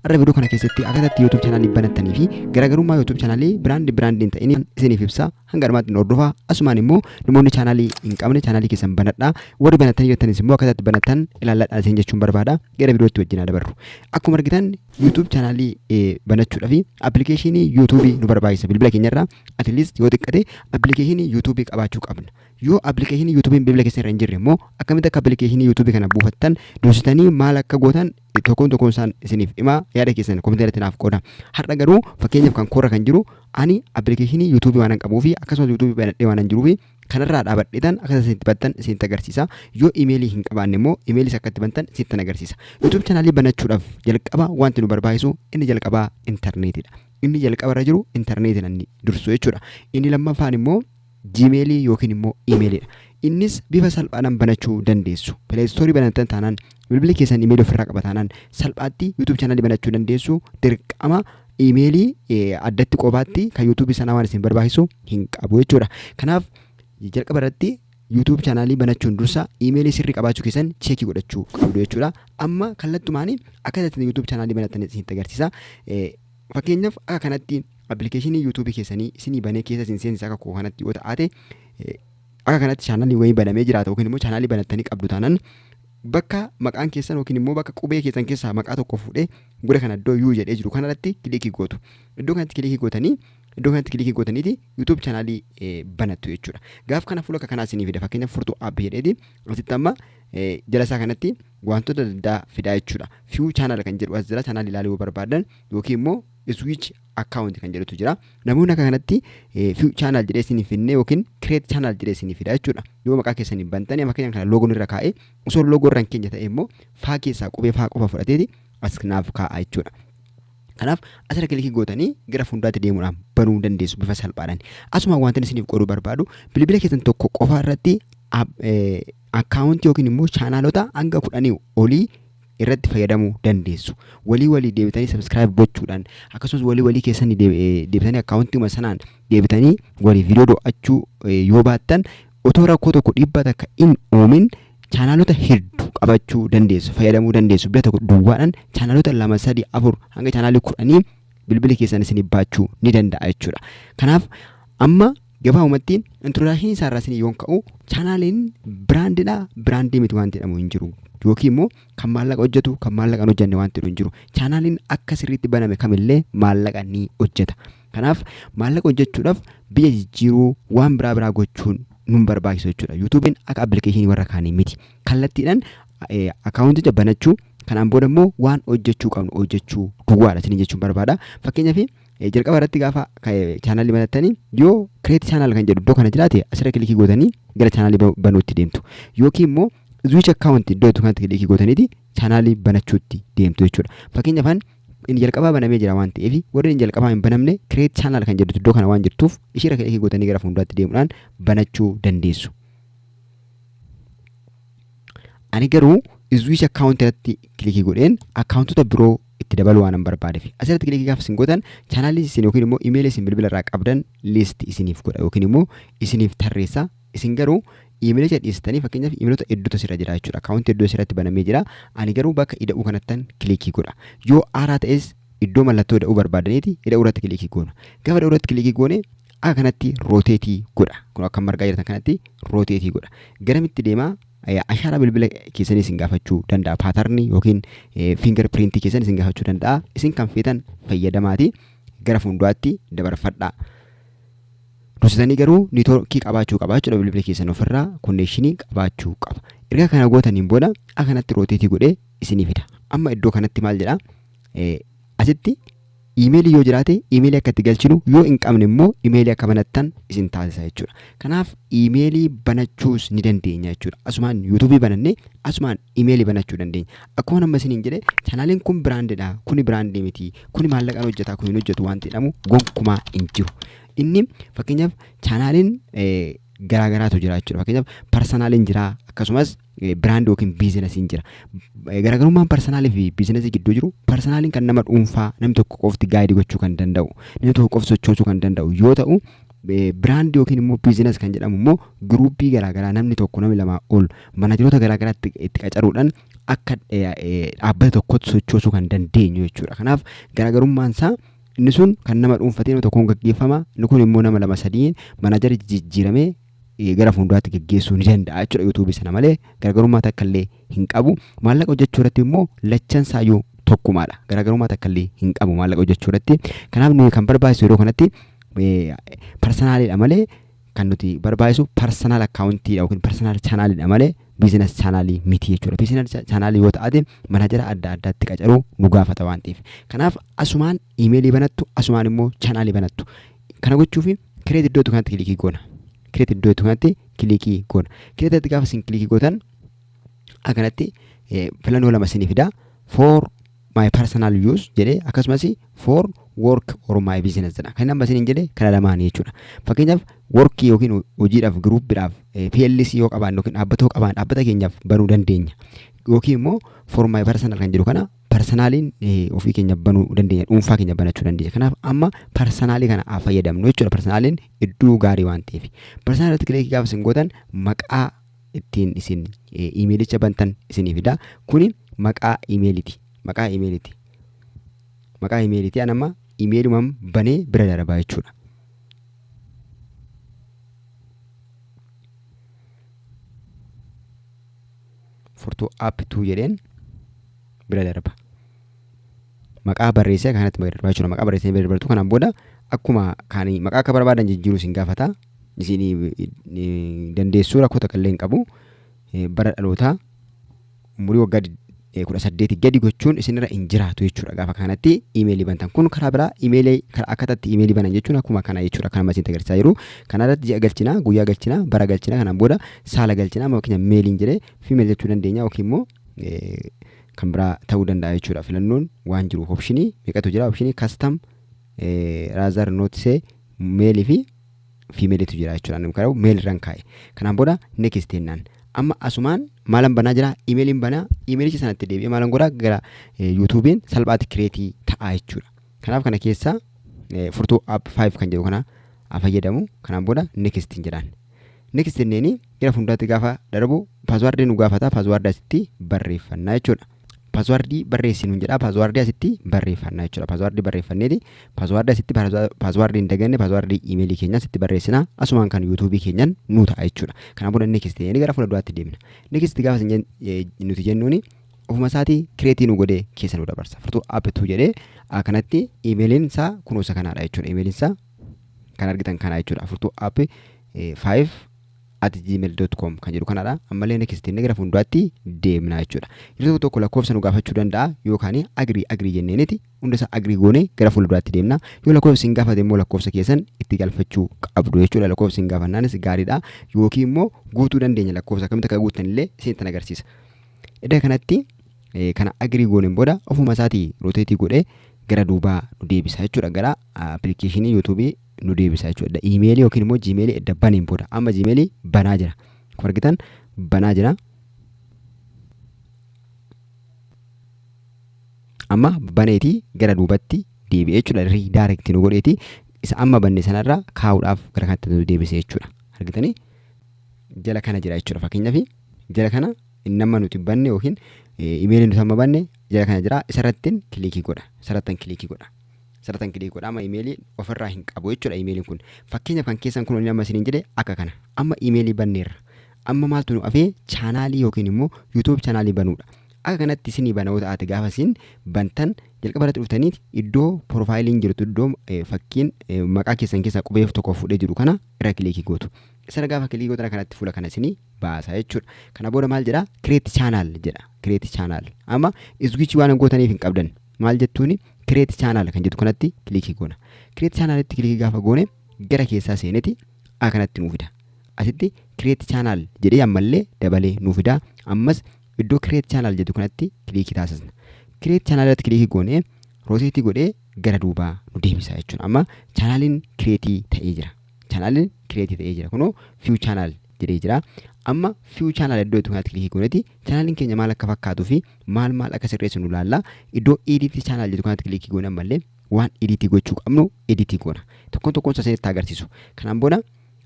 Har'a viidiyoo kana keessatti akkaataa YouTube chaanaalii banattanii fi garaagarummaa YouTube chaanaalii brand brandiin ta'in isiniif ibsa. Hanga dhumaatti nu hordofaa. Asumaan immoo namoonni chaanaalii hin qabne chaanaalii keessan banadhaa. Warri banattanii jirtanis immoo akkaataa itti banattan ilaalladhaa isin jechuun barbaada. Gara viidiyootti wajjin haa dabarru. Akkuma argitan YouTube chaanaalii banachuudhaaf appilikeeshinii YouTube nu barbaachisa. Bilbila keenyarraa at least yoo xiqqate appilikeeshinii YouTube qabaachuu qabna. Yoo appilikeeshinii YouTube'n bilbila keessan irra hin jirre immoo akkamitti akka appilikeeshinii YouTube kana buufattan, dursitanii maal akka gootan tokkoon tokkoon isaan isiniif himaa, yaada keessan komentii irratti naaf qooda. Har'a garuu fakkeenyaaf kan koorra kan jiru ani appilikeeshinii YouTube waan hin qabuu fi akkasumas YouTube banadhee waan hin jiruu fi kanarraa dhaabadheetan akka isin itti bantan isinitti agarsiisa. Yoo imeelii hin qabaanne immoo imeeliis akka itti bantan isinitti agarsiisa. YouTube chaanaalii banachuudhaaf jalqaba wanti nu barbaachisu inni jalqabaa intarneetiidha. Inni jalqaba irra jiru intarneetiin inni dursu jechuudha. Inni lammaffaan immoo Gmailii yookiin immoo imeeliidha. Innis bifa salphaadhaan banachuu dandeessu. Play Store banattan taanaan, bilbilli keessan imeelii ofirraa qaba taanaan, salphaatti YouTube chaanaalii banachuu dandeessu. Dirqama imeelii addatti qobaatti kan YouTube sanaa waan isin barbaachisu hin qabu jechuudha. Kanaaf jalqaba irratti YouTube chaanaalii banachuun dursa imeelii sirrii qabaachuu keessan check godhachuu qabdu jechuudha. Amma kallattumaan akka ittiin YouTube chaanaalii banattan isinitti agarsiisa. Fakkeenyaaf akka kanatti appilikeeshinii YouTube keessanii isinii banee keessa isin seensisa akka koo kanatti yoo ta'ate, akka kanatti chaanaalii wayii banamee jiraata yookiin immoo chaanaalii banattanii qabdu taanaan, bakka maqaan keessan yookiin immoo bakka qubee keessan keessaa maqaa tokko fuudhee gura kana iddoo yuu jedhee jiru kanarratti click gootu. Iddoo kanatti click gootanii, iddoo kanatti click gootaniiti YouTube chaanaalii banattu jechuudha. Gaaf kana fuula akka kanaa isinii fida. Fakkeenyaaf Furtuu App jedheeti asitti amma jala isaa kanatti wantoota adda addaa fidaa jechuudha. View channel kan jedhu as jira, chaanaalii ilaaluu yoo barbaadan, yookiin immoo switch account kan jedhutu jira. Namoonni akka kanatti view channel jedhee isinii finne yookiin create channel jedhee isinii fida jechuudha. Yoo maqaa keessanii bantanii, fakkeenyaaf kana loogoon irra kaa'ee, osoo loogoo irra hin keenya ta'e immoo faa keessaa qubee faa qofa fudhateeti as naaf kaa'a jechuudha. Kanaaf asirra click gootanii gara fuulduraatti deemuudhaan banuu dandeessu bifa salphaadhaan. Asuma wanti isiniif qooduu barbaadu, bilbila keessan tokko qofa irratti akkaawuntii yookiin immoo chaanaalota hanga 10 olii irratti fayyadamuu dandeessu. Walii walii deebitanii subscribe gochuudhaan, akkasumas walii walii keessan deebitanii akkaawuntiima sanaan deebitanii walii viidiyoo do'achuu yoo baattan, otoo rakkoo tokko dhiibbaa takka hin uumin chaanaalota hedduu qabachuu dandeessu, fayyadamuu dandeessu. Bilbila tokko duwwaadhaan chaanaalota lama, sadi, afur hanga chaanaalii 10 bilbili keessan isin baachuu ni danda'a jechuudha. Kanaaf amma gabaabumatti introduction isaarraa isin yoon ka'u, chaanaaliin brandidha, brand miti waan jedhamu hin jiru. Yookiin immoo kan maallaqa hojjetu, kan maallaqa hin hojjenne waan jedhu hin jiru. Chaanaaliin akka sirriitti baname kamillee maallaqa ni hojjeta. Kanaaf maallaqa hojjechuudhaaf biyya jijjiiruu, waan biraa biraa gochuun nun barbaachisu jechuudha. YouTube'n akka appilikeeshinii warra kaanii miti. Kallattiidhaan akkaawunticha banachuu, kanaan booda immoo waan hojjechuu qabnu hojjechuu duwwaadha isin jechuun barbaada. Fakkeenyaaf jalqaba irratti gaafa chaanaalii banattanii, yoo create channel kan jedhu iddoo kana jiraate, asirra click gootanii gara chaanaalii banuutti deemtu. Yookiin immoo switch account iddoo kanatti click gootaniiti chaanaalii banachuutti deemtu jechuudha. Fakkeenyaaf inni jalqabaa banamee jira waan ta'eef, warri inni jalqabaa hin banamne create channel kan jedhutu iddoo kana waan jirtuuf, isheerra click gootanii gara fuulduraatti deemuudhaan banachuu dandeessu. Ani garuu switch account irratti click godheen akkaawuntota biroo itti dabaluu waan hin barbaadeef, asirratti click gaafa isin gootan, chaanaalii isin yookiin immoo imeelii isin bilbila irraa qabdan list isiniif godha yookiin immoo isiniif tarreessa. Isin garuu iimeelicha dhiyeessitanii, fakkeenyaaf iimeelota hedduutu asirra jira jechuudha. Akkaawuntii hedduu asirratti banamee jira. Ani garuu bakka ida'uu kanattan click godha. Yoo haaraa ta'es iddoo mallattoo ida'uu barbaadaniiti ida'uu irratti click goona. Gaafa ida'uu irratti click goone, akka kanatti rotate godha. Kun akka margaa jirtan kanatti rotate godha. Garamitti deemaa? Ashaaraa bilbila keessanii isin gaafachuu danda'a. Pattern yookiin finger print keessan isin gaafachuu danda'a. Isin kan feetan fayyadamaati gara fuulduraatti dabarfadhaa. Dursitanii garuu network qabaachuu qaba jechuudha, bilbila keessan ofirraa connection qabaachuu qaba. Erga kana gootaniin booda akka kanatti rotate godhee isinii fida. Amma iddoo kanatti maal jedhaa? Asitti iimeelii yoo jiraate iimeelii akka itti galchinu, yoo hin qabne immoo iimeelii akka banattan isin taasisa jechuudha. Kanaaf iimeelii banachuus ni dandeenya jechuudha. Asumaan YouTubeii banannee asumaan iimeelii banachuu dandeenya. Akkuma amma isiniin jedhe, chaanaaliin kun brandidha, kuni brand miti, kuni maallaqaan hojjeta, kun hin hojjetu waan jedhamu gonkumaa hin jiru. Inni fakkeenyaaf chaanaaliin garaagaraatu jira jechuudha. Fakkeenyaaf personaliin jira, akkasumas brand yookiin businessiin jira. Garaagarummaan personal fi business gidduu jiru, personaliin kan nama dhuunfaa, namni tokko qofti guide gochuu kan danda'u, namni tokko qofti sochoosuu kan danda'u yoo ta'u, brand yookiin immoo business kan jedhamu immoo group garaagaraa namni tokko, namni lamaa ol manageroota garaagaraa itti qacaruudhaan akka dhaabbata tokkotti sochoosuu kan dandeenyu jechuudha. Kanaaf garaagarummaan isaa inni sun kan nama dhuunfatee nama tokkoon gaggeeffama. Inni kun immoo nama lama sadiin manager jijjiiramee gara fuulduraatti gaggeessuu ni danda'a jechuudha yuutuubii sana malee garaagarummaa takka illee hin qabu. Maallaqa hojjechuu irratti immoo lachan isaayyuu tokkumaadha. Garaagarummaa takka illee hin qabu maallaqa hojjechuu irratti. Kanaaf nuyi kan barbaachisu yeroo kanatti personaliidha malee, kan nuti barbaachisu personal accountiidha yookiin personal channeliidha malee business channelii miti jechuudha. Business channelii yoo ta'ate manager adda addaatti qacaruu nu gaafata waan ta'eef. Kanaaf asumaan iimeelii banattu, asumaan immoo channelii banattu. Kana gochuuf create iddoo kanatti click goona. Create iddoo kanatti click goona. Create gaafa isin click gootan akkanatti filannoo lama isinii fida. "For my personal use" jedhee, akkasumas "for work or my business" jedha. Kan amma isiniin jedhe kana lamaanii jechuudha. Fakkeenyaaf workii yookiin hojiidhaaf, groupiidhaaf, PLC yoo qabaanne yookiin dhaabbata yoo qabaanne dhaabbata keenyaaf banuu dandeenya. Yookiin immoo for my personal kan jedhu kana personaliin ofii keenya banuu dandeenya, dhuunfaa keenya banachuu dandeenya. Kanaaf amma personalii kana haa fayyadamnu jechuudha. Personaliin iddoo gaarii waan ta'eef. Personal irratti click gaafa isin gootan maqaa ittiin isin iimeelicha bantan isinii fida. Kuni maqaa iimeeliiti. Maqaa iimeeliiti. Maqaa iimeeliiti. Ani amma iimeelumaan banee bira darbaa jechuudha. Furtuu app 2 jedheen bira darba. Maqaa barreessee kanatti bira darbaa jechuudha. Maqaa barreessee bira darbartu. Kanaan booda akkuma kan maqaa akka barbaadan jijjiiruu isin gaafata. Isin dandeessuu, rakkoo takka illee hin qabu. Bara dhalootaa, umurii waggaa 18 gadi gochuun isinirra hin jiraatu jechuudha. Gaafa kanatti iimeelii bantan kun karaa biraa iimeelii karaa akkataatti iimeelii banan jechuun akkuma kana jechuudha. Kan amma isin agarsiisaa jiru. Kana irratti ji'a galchinaa, guyyaa galchinaa, bara galchinaa, kanaan booda saala galchinaa. Amma fakkeenya maleiin jedhee female jechuu dandeenya yookiin immoo kan biraa ta'uu danda'a jechuudha. Filannoon waan jiruuf optionii meeqatu jira? Optionii custom, rather not say, male fi femaleitu jira jechuudha. Inni karaa male irraan kaa'e. Kanaan booda next jennaan. Amma asumaan maalan banaa jira? Iimeeliin banaa. Iimeelicha sanatti deebi'ee maalan godhaa? Gara yuutuubiin salphaatti create ta'a jechuudha. Kanaaf kana keessa furtuu app 5 kan jedhu kana haa fayyadamu. Kanaan booda next jedhaan. Next jenneeni gara fuulduraatti gaafa darbu passwordii nu gaafata. Passwordii asitti barreeffannaa jechuudha. Passwordii barreessi nuun jedha. Passwordii asitti barreeffannaa jechuudha. Passwordii barreeffanneeti passwordii asitti, passwordii hin daganne, passwordii iimeelii keenya asitti barreessina. Asumaan kan yuutuubii keenyan nu ta'a jechuudha. Kanaan booda next jennee gara fuula duraatti deemna. Next gaafa nuti jennuuni ofuma isaatii create nu godhee keessa nu dabarsa. Furtuu app 2 jedhee kanatti iimeeliin isaa kunuunsa kanaadha jechuudha. Iimeeliin isaa kan argitan kana jechuudha. furtuuapp5@gmail.com kan jedhu kanaadha. Ammallee next jennee gara fuulduraatti deemna jechuudha. Yeroo tokko tokko lakkoofsa nu gaafachuu danda'a yookaan agree agree jenneeniiti hunda isaa agree goonee gara fuulduraatti deemna. Yoo lakkoofsa isin gaafate immoo lakkoofsa keessan itti galfachuu qabdu jechuudha. Lakkoofsa isin gaafannaanis gaariidha. Yookiin immoo guutuu dandeenya, lakkoofsa akkamitti akka guuttan illee isin agarsiisa. Iddoo kanatti kana agree gooneen booda ofuma isaatii rotate godhee gara duubaa nu deebisa jechuudha. Gara applicationii yuutuubii nu deebisa jechuudha. Iimeelii yookiin immoo jiimeelii edda baneen booda amma jiimeelii banaa jira. Akkuma argitan banaa jira. Amma baneetii gara duubatti deebi'ee jechuudha. Redirect nu godheeti isa amma banne sanarra kaa'uudhaaf gara kanatti nu deebise jechuudha. Argitanii, jala kana jira jechuudha. Fakkeenyaaf jala kana inni amma nuti banne yookiin iimeelii nuti amma banne jala kana jira. Isarrattiin click godha. Isarrattan click godha. Isarrattan click godha. Amma iimeelii ofirraa hin qabu jechuudha iimeeliin kun. Fakkeenyaaf kan keessan kun amma isiniin jedhe akka kana. Amma iimeelii banneerra. Amma maaltu nu hafee? Channelii yookiin immoo YouTube channelii banuudha. Akka kanatti isinii bana yoo ta'ate, gaafa isin bantan jalqaba irratti dhuftanii iddoo profileiin jirtu, iddoo fakkiin maqaa keessan keessaa qubee tokko fuudhee jiru kana irra click gootu. Isarra gaafa click gootan kanatti fuula kana isinii baasa jechuudha. Kana booda maal jedhaa? "Create channel" jedha. Create channel. Amma switch waan gootaniif hin qabdan. Maal jettuuni? "Create channel" kan jedhu kanatti click goona. Create channelitti click gaafa goone gara keessaa seeneti akka kanatti nuu fida. Asitti "create channel" jedhee ammallee dabalee nuu fida. Ammas iddoo "create channel" jedhu kanatti click taasisna. Create channel irratti click goonee rotate godhee gara duubaa nu deebisa jechuudha. Amma channeliin create ta'ee jira. Channeliin create ta'ee jira. Kunoo "view channel" jedhee jira. Amma view channel iddoo itti kanatti click gooneeti channeliin keenya maal akka fakkaatuu fi maal maal akka sirreessu nu laalla. Iddoo "edit channel" jedhu kanatti click goone ammallee waan edit gochuu qabnu edit goona. Tokkoon tokkoon isaa isinitti agarsiisu. Kanaan booda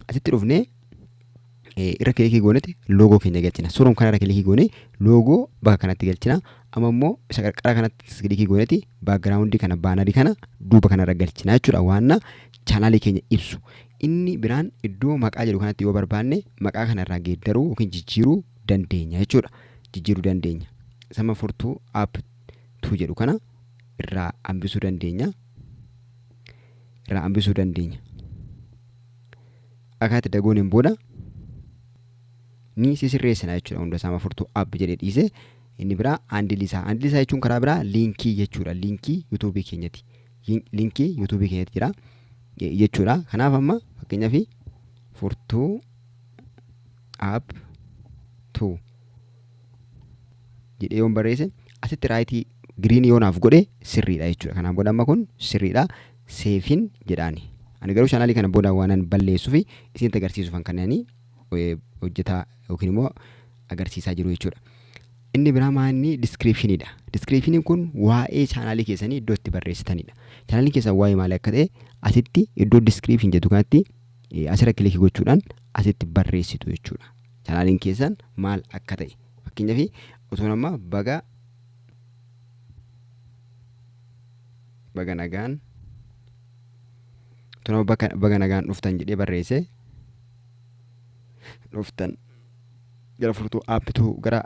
asitti dhufnee Irra click goonetti logo keenya galchina. Suuruma kana irra click goone logo bakka kanatti galchina. Amma immoo isa qarqara kanatti click goonetti background kana, banner kana duuba kanarra galchina jechuudha, waan chaanaalii keenya ibsu. Inni biraan iddoo maqaa jedhu kanatti yoo barbaanne maqaa kanarraa geeddaruu yookiin jijjiiruu dandeenya jechuudha. Jijjiiruu dandeenya. Sama Furtuu App 2 jedhu kana irraa hambisuu dandeenya. Irraa hambisuu dandeenya. Akkaatti dagooneen booda ni sisirreessina jechuudha. Hunda isaa Furtuu App jedhee dhiise. Inni biraa handle isaa. Handle isaa jechuun karaa biraa link jechuudha. Link YouTube keenyati. Link YouTube keenyatti jira jechuudha. Kanaaf amma fakkeenyaaf Furtuu App 2 jedhee yoon barreesse, asitti right green yoo naaf godhe sirriidha jechuudha. Kanaan booda amma kun sirriidha. Save in jedhaani. Ani garuu chaanaalii kana booda waanan balleessuuf isinitti agarsiisuufan kan ani hojjetaa yookiin immoo agarsiisaa jiru jechuudha. Inni biraa maanni descriptioniidha. Descriptioniin kun waa'ee chaanaalii keessanii iddoo itti barreessitanidha. Chaanaaliin keessan waa'ee maalii akka ta'e asitti iddoo description jedhu kanatti asirra click gochuudhaan asitti barreessitu jechuudha. Chaanaaliin keessan maal akka ta'e, fakkeenyaaf otoo amma baga nagaan, otoo baga nagaan dhuftan jedhee barreesse, dhuftan gara Furtuu App 2, gara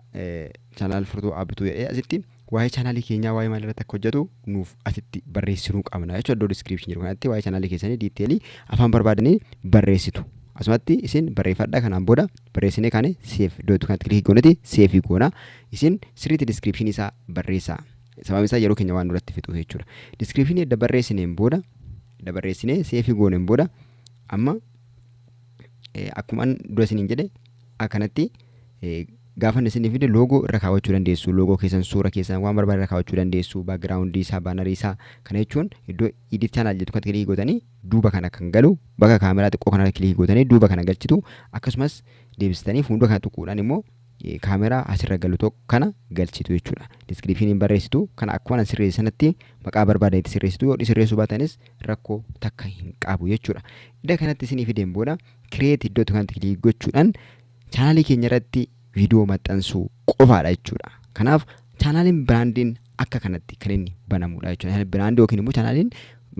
channel Furtuu App 2 jedhee, asitti waa'ee chaanaalii keenyaa, waa'ee maalii irratti akka hojjetu nuuf asitti barreessinuu qabna jechuudha. Iddoo description jedhu kanatti waa'ee chaanaalii keessanii detail afaan barbaadanii barreessitu. Asumatti isin barreeffadha. Kanaan booda barreessinee kaane save iddoo kanatti click gooneti save goona. Isin sirriitti description isaa barreessaa. Sababni isaa yeroo keenya waan duratti fixuuf jechuudha. Description edda barreessineen booda, edda barreessinee save gooneen booda, amma akkuma dura isiniin jedhe akkanatti gaafa inni isinii fide logo irra kaawwachuu dandeessu. Logo keessan, suura keessan, waan barbaadan irra kaawwachuu dandeessu. Background isaa, banner isaa kana jechuun iddoo edit channel jedhu kanatti click gootanii duuba kana kan galu, bakka kaameraa xiqqoo kana click gootanii duuba kana galchitu. Akkasumas deebistanii fuuldura kana tuquudhaan immoo kaameraa asirra galu tokko kana galchitu jechuudha. Descriptioniin barreessitu kana akkuma nan sirreesse sanatti maqaa barbaadanitti sirreessitu. Yoo sirreessuu baatanis rakkoo takka hin qabu jechuudha. Iddoo kanatti isinii fideen booda create iddoo kanatti click gochuudhaan chaanaalii keenya irratti viidiyoo maxxansuu qofaadha jechuudha. Kanaaf chaanaaliin brandiin akka kanatti kan inni banamudha jechuudha. Brand yookiin immoo chaanaaliin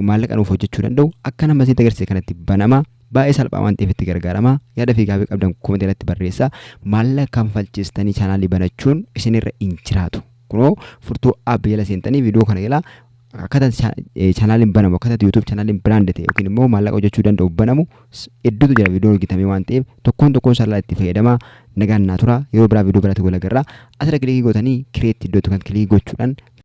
maallaqa nuuf hojjechuu danda'u akka nama isinitti agarsiise kanatti banama. Baay'ee salphaa waan ta'eef itti gargaarama. Yaada fi gaaffii qabdan comment irratti barreessaa. Maallaqa kanfalchiistanii chaanaalii banachuun isinirra hin jiraatu. Kunoo Furtuu App jala seentanii viidiyoo kana jala akkaataa chaanaaliin banamu, akkaataa YouTube chaanaaliin brand ta'e yookiin immoo maallaqa hojjechuu danda'u banamu hedduutu jira, viidiyoon hojjetamee waan ta'eef tokkoon tokkoon isaa itti fayyadamaa. Nagaan naa tura. Yeroo biraa viidiyoo biraatti wal agarra. Asirra click gootanii create iddoo kan click gochuudhaan